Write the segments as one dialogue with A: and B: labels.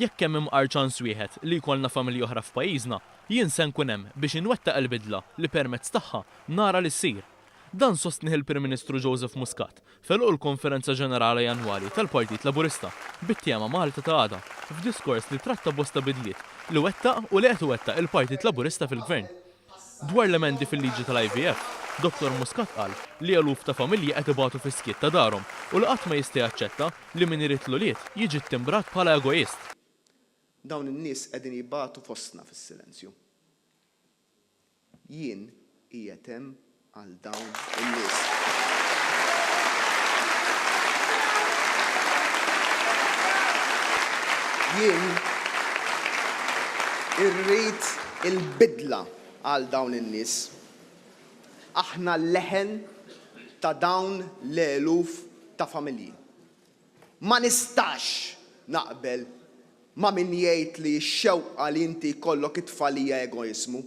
A: Jekk hemm imqar ċans wieħed li jkollna familji oħra f'pajjiżna, jien se nkun hemm biex inwettaq il-bidla li permezz tagħha nara li ssir. Dan sostnih il-Prim Ministru Joseph Muscat f'għeluq il-Konferenza Ġenerali Annwali tal-Partit Laburista bit-tema Malta ta' Għada f'diskors li tratta bosta bidliet li wettaq u li qed iwettaq il-Partit Laburista fil-Gvern. Dwar l-emendi fil-liġi tal-IVF, Dottor Muscat qal li eluf ta' familji qed ibatu fis-skiet ta' darhom u li qatt ma jista' jaċċetta li min irid l-ulied jiġi ttimbrat bħala egoist.
B: Dawn in-nies qegħdin jbatu fostna fis-silenzju. Jien qiegħed hemm għal dawn in-nies. Jien irrid il-bidla għal dawn in-nies. Aħna l-leħen ta' dawn l-eluf ta' familji. Ma nistax naqbel ma' min jgħid li x-xewqa li inti jkollok it-tfal hija egoiżmu.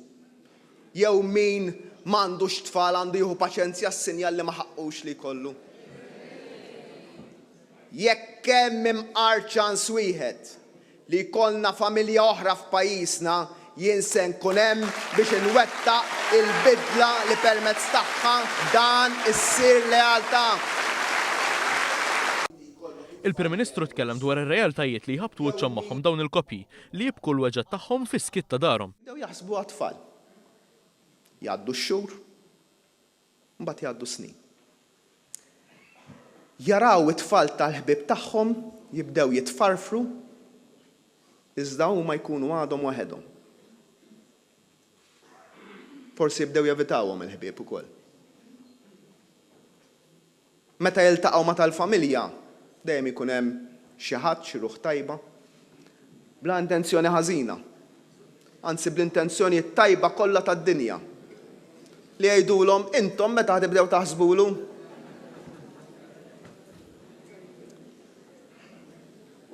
B: Jew min m'għandux tfal għandu jieħu paċenzja s-sinjal li ma ħaqqux li jkollu. Jekk hemm imqar ċans wieħed li jkollna familja oħra f'pajjiżna, jien se nkun hemm biex inwettaq il-bidla li permezz tagħha dan issir lealtà.
A: Il-Prim Ministru tkellem dwar ir-realtajiet li jħabbtu wiċċhom magħhom dawn il-koppji li jibku l-weġgħat tagħhom fis-skiet ta' darhom.
B: Jibdew jaħsbu għat-tfal. Jgħaddu x-xhur, imbagħad jgħaddu s-snin. Jaraw it-tfal tal-ħbieb tagħhom jibdew jitfarfru iżda huma jkunu għadhom waħedhom. Forsi jibdew jevitawhom il-ħbieb ukoll. Meta jiltaqgħu ma' tal-familja, dejjem ikun hemm xi ħadd, xi ruħ tajba, bla intenzjoni ħażina, anzi bl-intenzjonijiet tajba kollha tad-dinja, li jgħidulhom intom meta ħa tibdew taħsbulu?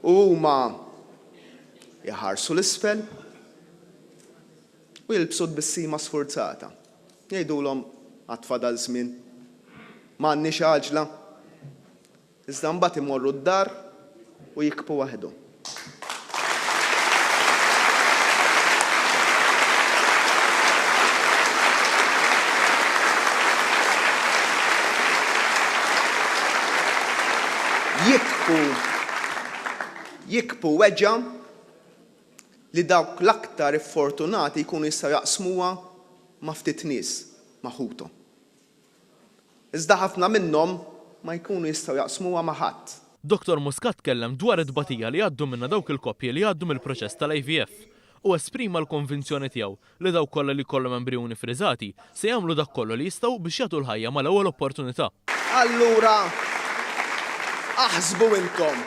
B: U huma jħarsu 'l isfel u jilbsu tbissima sfurzata. Jgħidulhom għad fadal żmien. M'għandniex għaġla. Iżda mbagħad imorru d-dar u jikbu waħedhom. Jikbu, jikbu weġgħa li dawk l-aktar iffortunati jkunu jistgħu jaqsmuha ma' ftit nies, ma' ħuthom. Iżda ħafna minnhom ma jkunu jistgħu jaqsmuha ma' ħadd.
A: Dottor Muscat tkellem dwar it-tbatija li jgħaddu minnha dawk il-koppji li jgħaddu mill-proċess tal-IVF u esprima l-konvinzjoni tiegħu li dawk kollha li jkollhom embrijuni friżati se jagħmlu dak kollu li jistgħu biex jagħtu l-ħajja mal-ewwel opportunità.
B: Allura aħsbu intom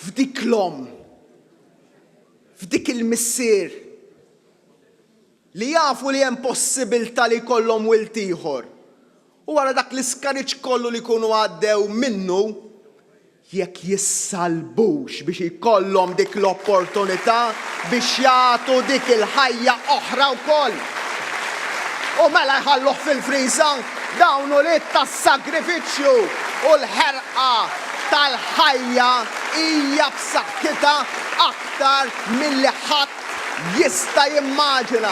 B: f'dik l-omm, f'dik il-missier li jafu li hemm possibiltà li jkollhom wild ieħor u wara dak l-iskariġġ kollu li jkunu għaddew minnu, jekk jissalbux biex ikollhom dik l-opportunità biex jagħtu dik il-ħajja oħra wkoll. U mela jħalluh fil-friża? Dawn ulied tas-sagrifiċċju u l-ħerqa tal-ħajja hija b'saħħitha aktar milli ħadd jista' jimmaġina.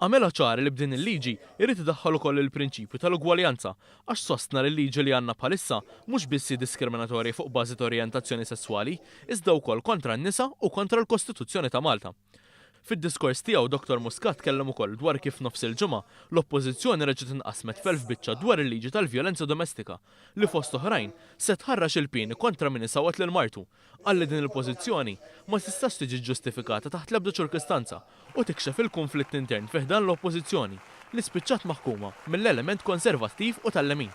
A: Għamilha ċara li b'din il-liġi jrid idaħħal ukoll il-prinċipju tal-ugwaljanza għax sostna li l-liġi li għandna bħalissa mhux biss hi diskriminatorja fuq bażi ta' orjentazzjoni sesswali iżda wkoll kontra n-nisa u kontra l-Kostituzzjoni ta' Malta. Fid-diskors tiegħu Dottor Muscat tkellem ukoll dwar kif f'nofs il-ġimgħa l-Oppożizzjoni reġgħet inqasmet f'elf biċċa dwar il-liġi tal-vjolenza domestika li fost oħrajn se tħarrax il-pieni kontra min isawwat lil martu. Qal li din il-pożizzjoni ma tistax tiġi ġġustifikata taħt l-ebda ċirkustanza u tikxef il-kunflitt intern fi ħdan l-Oppożizzjoni li spiċċat maħkuma mill-element konservattiv u tal-lemin.